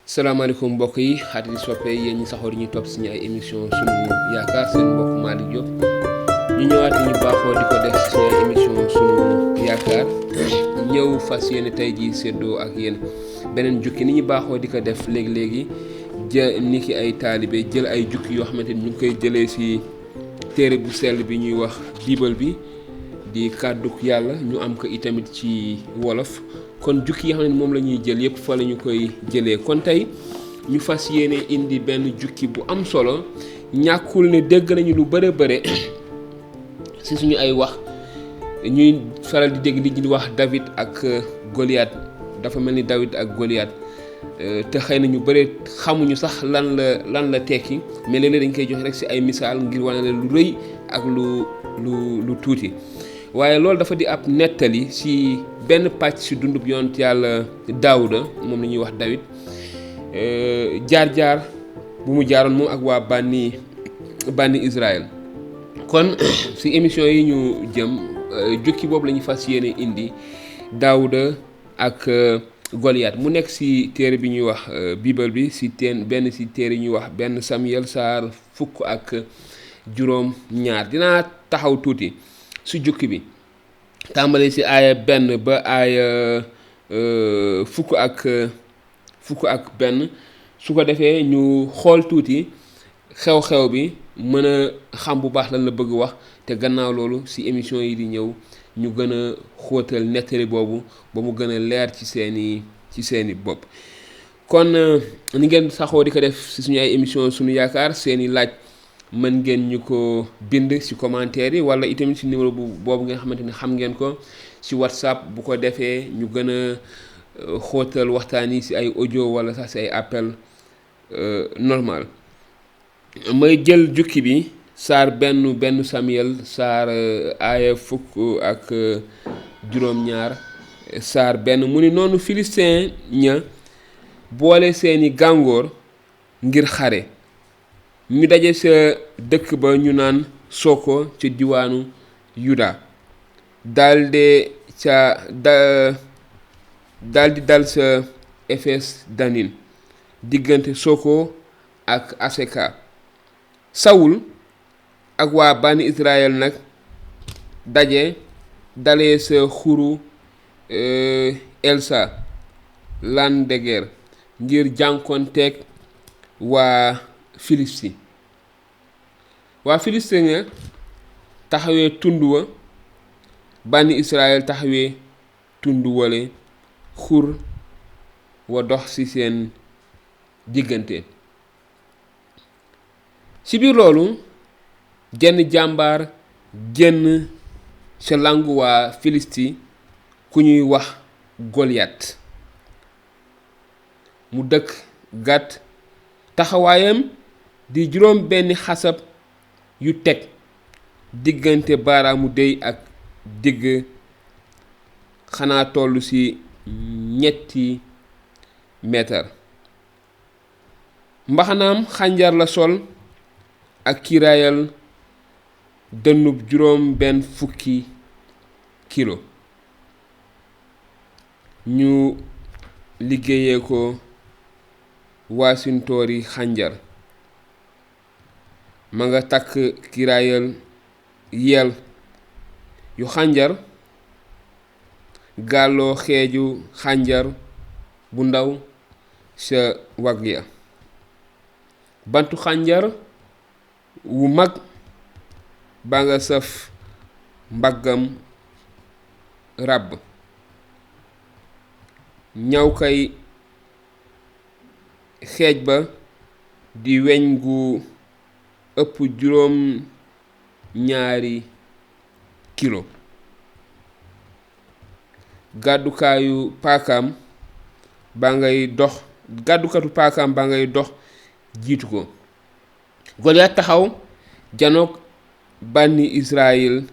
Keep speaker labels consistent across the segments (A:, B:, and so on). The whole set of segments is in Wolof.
A: salaamaaleykum mbokk yi xarit yi soppe yéen ñi saxoor ñuy topp suñu ay émission sunu yaakaar seen mbokk Malick Diop ñu ñëwaat ñu baaxoo di ko def si suñu ay émission sunu yaakaar ñëw fas yéene tey jii séddoo ak yéen beneen jukki ni ñu baaxoo di ko def léegi-léegi ni ki ay taalibe jël ay jukki yoo xamante ni ñu ngi koy jëlee si téere bu sell bi ñuy wax biibal bi di kàdduk yàlla ñu am ko itamit ci wolof kon jukki yi xam ne moom la ñuy jël yëpp fa la ñu koy jëlee kon tey ñu fas yéene indi benn jukki bu am solo ñàkkul ne dégg nañu lu bëre ci suñu ay wax ñuy faral di dégg di wax David ak Goliath dafa mel ni David ak Goliath te xëy na ñu bëre xamuñu sax lan la tekki mais léeg-léeg dañ koy joxe rek ci ay misaal ngir wane ne lu rëy ak lu tuuti. waaye loolu dafa di ab nettali ci benn pàcc ci dundub yonent yàlla Daawuda moom la ñuy wax David jaar-jaar bu mu jaaroon moom ak waa bànni Israël kon ci émission yi ñu jëm jukki boobu la ñu fas yéene indi Daawuda ak Goliath mu nekk ci téere bi ñuy wax biibal bi ci benn ci téere ñuy wax benn Samuel saar fukk ak juróom ñaar dinaa taxaw tuuti su jukki bi tàmbali ci aaya benn ba aaya fukk ak benn su ko defee ñu xool tuuti xew-xew bi mën a xam bu baax lan la bëgg wax te gannaaw loolu ci émission yi di ñëw ñu gën a xóotal nettali boobu ba mu gën a leer ci seeni bopp kon ni ngeen saxoo di ko def ci suñu ay émission suñu yaakaar seeni laaj mën ngeen ñu ko bind ci commentaire yi wala itamit ci numéro boobu nga xamante ne xam ngeen ko ci WhatsApp bu ko defee ñu gën a xóotal waxtaan yi ci ay audio wala sax ci ay appel normal may jël jukki bi saar benn Samuel saar aaya fukk ak juróom-ñaar saar benn mu ni noonu Filistin ña boole seeni gàngoor ngir xare ñu daje sa dëkk ba ñu naan Soko ca diwaanu Yuda daldi dal sa Efes Danin diggante Soko ak Aseka Sawul ak waa bànni Israël nag dalee sa xuru Elsa Landeger ngir jànkoonteeg waa Filisti waa Filisti nga taxawee tund wa bànni Israël taxawee tund wale xur wa dox ci seen diggante ci biir loolu jenn jàmbaar génn ca langu waa Filisti ku ñuy wax Goliath mu dëkk Gat taxawaayam di juróom benni xasab yu teg diggante baaraamu déy ak digg xanaa toll ci 3 meetar mbaxanaam xànjar la sol ak kiiraayal dënnub juróom benn fukki kilo ñu liggéeyee ko waasintoori xànjar ma nga takk kiiraayal yeel yu xànjar gàlloo xeeju xànjar bu ndaw sa wagg ya bantu xànjar wu mag ba nga saf mbaggam ràbb ñaw kay xeej ba di weñ gu ëpp juróom ñaari kilo gàddukatu paakaam ba ngay dox jiitu ko Goliath taxaw janoog bànni Israël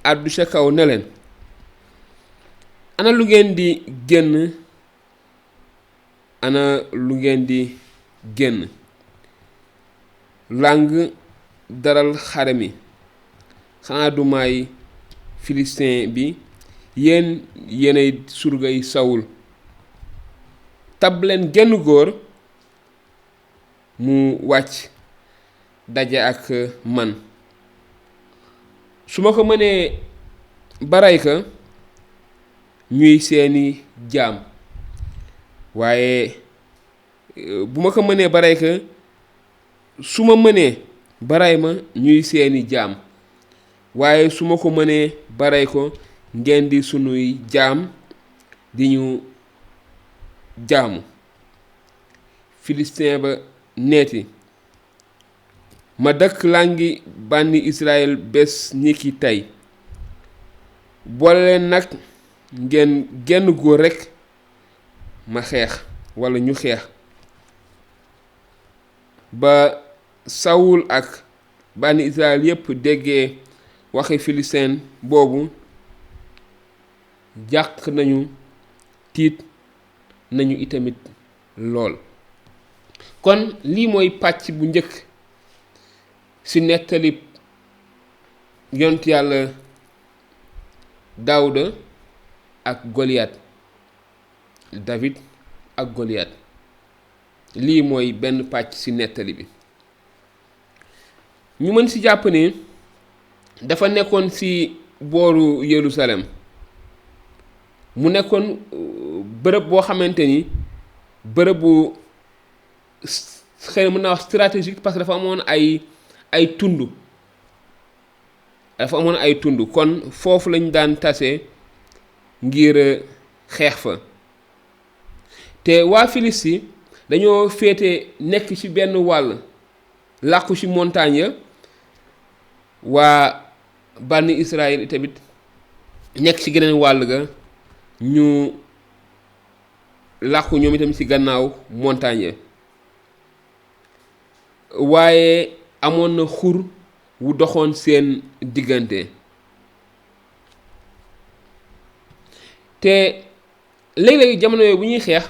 A: àddu ca kaw ne leen ana lu ngeen di génn làng daral xare mi xanaa du may Filistin bi yéenay surgay Sawul tab leen genn góor mu wàcc daje ak man su ma ko mënee baray ka ñuy seeni jaam waaye bu ma ko mënee baray ka su ma mënee baray ma ñuy seeni jaam waaye su ma ko mënee baray ko ngeen di sunuy jaam di ñu jaamu Filistin ba neeti ma dëkk làngi bànni Israël bés ni ki tey boole leen nag ngeen genn góor rekk ma xeex walla ñu xeex ba Sawul ak bànni Israël yépp déggee waxi Filistin boobu jàq nañu tiit nañu itamit lool kon lii mooy pàcc bu njëkk ci nettali yont yàlla Daawuda ak Goliath David ak Goliath lii mooy benn pàcc ci nettali bi ñu mën ci jàpp ne dafa nekkoon ci booru Yerusalem mu nekkoon bërëb boo xamante ni bërëb bu xëy na mën naa wax stratégique parce que dafa amoon ay tund kon foofu lañ daan tase ngir xeex fa te waa Filisti dañoo féete nekk ci benn wàll làqu ci montagne ya waa bànni Israël tamit nekk ci geneen wàll ga ñu làqu ñoom itam ci gannaaw montagne ya waaye amoon na xur wu doxoon seen diggante te léeg-léeg jamono yooyu bu ñuy xeex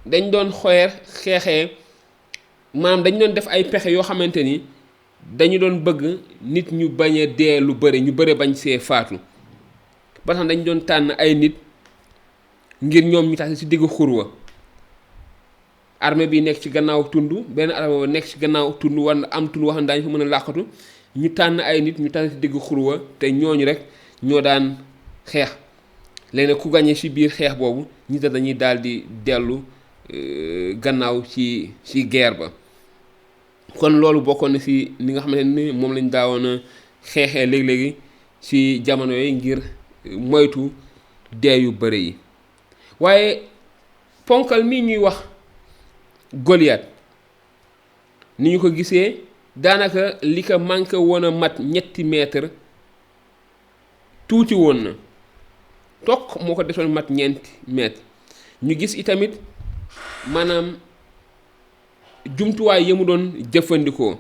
A: dañ doon xeexee maanaam dañ doon def ay pexe yoo xamante ni dañu doon bëgg nit ñu bañ a dee lu bëri ñu bëri bañ see faatu ba tax dañ doon tànn ay nit ngir ñoom ñu tax ci diggu xur wa armée bi nekk ci gannaaw tund benn armée ba nekk ci gannaaw tund war na am tund wax ne daañu fa mën a làqatu ñu tànn ay nit ñu tax ci diggu xur wa te ñooñu rek ñoo daan xeex léegi nag ku gañe ci biir xeex boobu ñi dañuy daal di dellu gannaaw ci guerre ba kon loolu bokkoon na ci li nga xamante ni moom lañ daawoon a xeexee léegi-léegi ci jamono yi ngir moytu dee yu bëri yi waaye ponkal mi ñuy wax Goliath ni ñu ko gisee daanaka li ko manqué woon a mat 3 mètre tuuti woon na toq moo ko desoon mat 4 mètre ñu gis itamit maanaam jumtuwaay yi mu doon jëfandikoo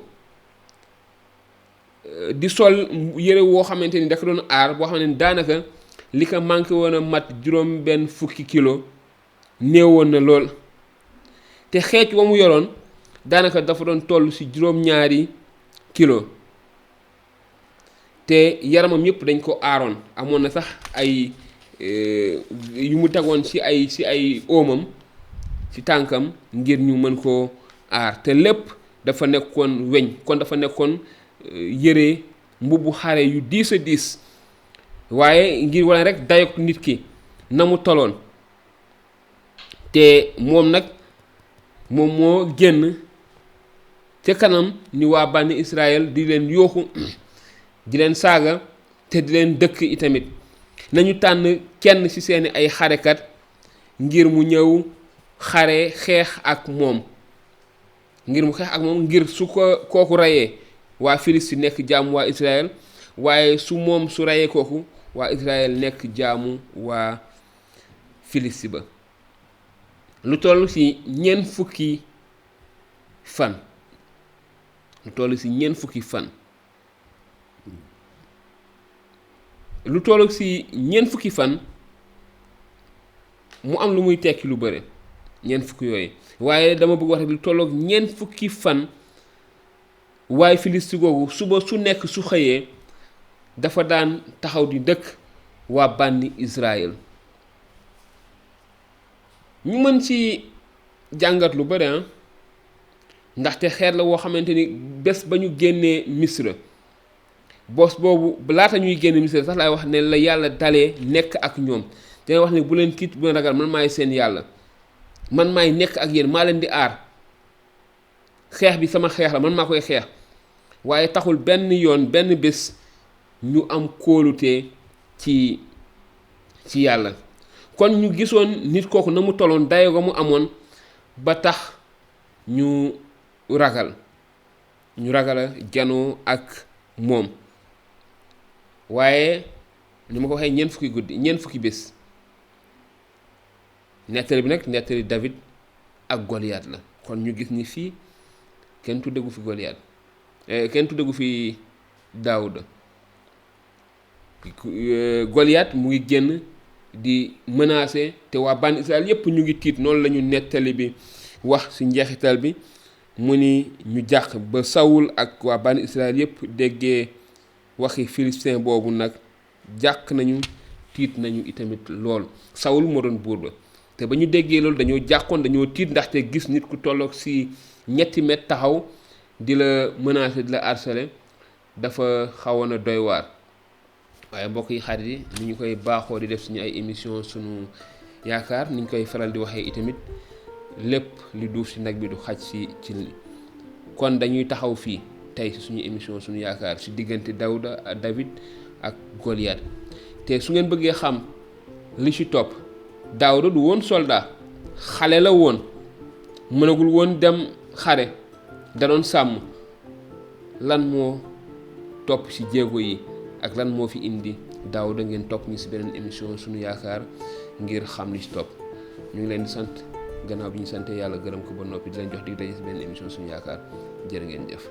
A: di sol yére woo xamante ni da ko doon aar boo xamante ni daanaka li ko manqué woon a mat 50 kilo néewoon na lool te xeec wa mu yoroon daanaka dafa doon toll ci 2 kilo te yaramam yëpp dañ ko aaroon amoon na sax ay yu mu tegoon ci ay oomam ci tànkam ngir ñu mën koo aar te lépp dafa nekkoon weñ kon dafa nekkoon yére mbubbu xare yu diis a diis waaye ngir wane rek dayok nit ki na mu toloon te moom nag moom moo génn ca kanam ni waa bànni Israël di leen yooxu di leen saaga te di leen dëkk itamit nañu tànn kenn ci seeni ay xarekat ngir mu ñëw xeex ak moom ngir su ko kooku reyee waa Filisti nekk jaamu waa Israël waaye su reyee kooku waa Israël nekk jaamu waa Filisti ba lu toll ci 4 fukki fan lu toll ci 4 fukki fan mu am lu muy tekki lu bëre 4 fukki yooyu waaye dama bëgg wax rek lu tolloog 4 fukki fan waaye Filisti googu suba su nekk su xëyee dafa daan taxaw di dëkk waa bànni Israël ñu mën ci jàngat lu bëri ndaxte xeet la woo xamante ni bés ba ñu génnee Misra bos boobu laata ñuy génn Misra sax laay wax ne la yàlla dalee nekk ak ñoom te wax ne bu leen tiit bu leen ragal man maay seen yàlla man maay nekk ak yéen maa leen di aar xeex bi sama xeex la man maa koy xeex waaye taxul benn yoon benn bés ñu am kóolute ci yàlla kon ñu gisoon nit kooku na mu tolloon dayo ga mu amoon ba tax ñu ragal a janoo ak moom waaye ni ma ko waxee ñeent fukki bés nettali bi nag nettali David ak Goliath la kon ñu gis ni fii kenn tuddegu fi Goliath kenn tuddegu fi Daawuda Goliath mu ngi génn di menacer te waa bànn Israël yépp ñu ngi tiit noonu la ñu nettali bi wax ci njeexital bi mu ni ñu jàq ba Sawul ak waa bànn Israël yépp déggee waxi Philistin boobu nag jàq nañu tiit nañu itamit lool Sawul moo doon buur ba te ba ñu déggee loolu dañoo jàqoon dañoo tiit ndaxte gis nit ku tolloog ci ñetti mètre taxaw di la menacer di la harceler dafa xawoon a doy waar waaye mbokk yi xarit yi ni ñu koy baaxoo di def suñu ay émission suñu yaakaar ni ñu koy faral di waxee itamit lépp li duuf ci nag bi du xaj ci li kon dañuy taxaw fii tey ci suñu émission suñu yaakaar ci diggante David ak Goliath te su ngeen bëggee xam li ci topp Daawuda du woon soldat xale la woon mënagul woon dem xare da doon sàmm lan moo topp ci jéego yi ak lan moo fi indi Daawuda ngeen topp ñu ci beneen émission suñu yaakaar ngir xam li ci topp ñu ngi leen di sant gannaaw bi ñu sante yàlla gërëm ko ba noppi di leen jox dig daje ci beneen émission suñu yaakaar jërë ngeen jëf